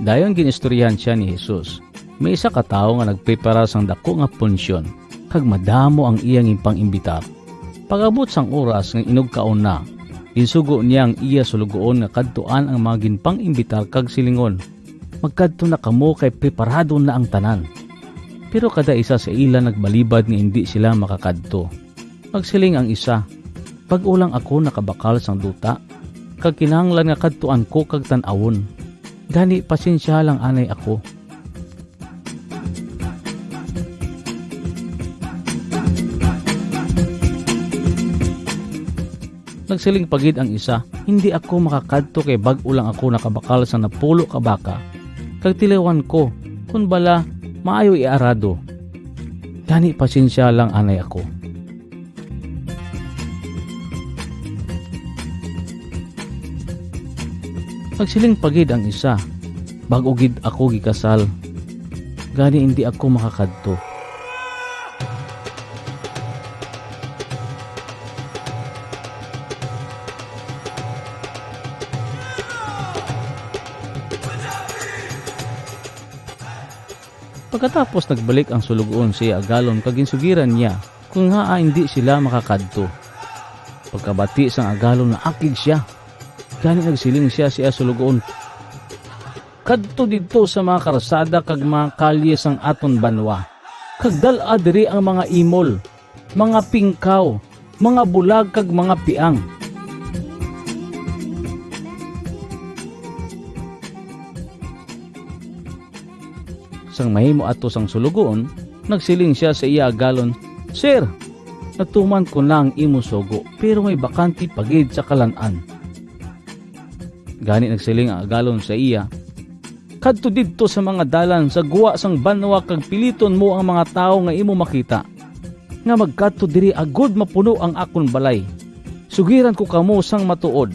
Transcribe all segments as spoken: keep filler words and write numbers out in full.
Dayon gin-istoryahan sia ni Jesus. May isa ka tawo nga nagpreparar sang daku nga punsyon, kag madamo ang iya ginpang-imbitar. Pag-abot sang oras nga inugkaon na, ginsugo niya ang iya suloguon nga kadtuan ang mga ginpang-imbitar kag silingon, "Magkadto na kamo kay preparado na ang tanan." Pero kada isa sa ila nagbalibad nga indi sila makakadto. Nagsiling ang isa, "Bag-o lang ako nakabakal sang duta, kag kinahanglan nga kadtuan ko kag tan-awon. Gani, pasensya lang anay ako." Nagsiling pa gid ang isa, "Hindi ako makakadto kay bag-o lang ako nakabakal sa napulo ka baka, kag tilawan ko kon bala maayo i-arado. Gani, pasensya lang anay ako." Nagsiling pa gid ang isa, "Bag-o gid ako gikasal, gani indi ako makakadto." Pagkatapos, nagbalik ang suloguon sa iya agalon kag ginsugiran niya kon ngaa indi sila makakadto. Pagkabati sang agalon, naakig sia. Gani nagsiling sia sa iya suloguon, "Kadto didto sa mga karsada kag mga kalye sang aton banwa, kag dal-a diri ang mga imol, mga pingkaw, mga bulag, kag mga piang." Sang mahimo ato sang suloguon, nagsiling sia sa iya agalon, "Sir, natuman ko na ang imo sugo, pero may bakante pa gid sa kalan-an." Gani nagsiling ang agalon sa iya, "Kadto didto sa mga dalan sa gwa sang banwa kag piliton mo ang mga tawo nga imo makita, nga magkadto diri agod mapuno ang akon balay. Sugiran ko kamo sang matuod,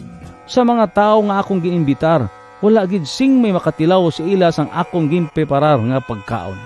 sa mga tawo nga akon gin-imbitar, wala gid sing may makatilaw sa ila sang akon ginpreparar nga pagkaon."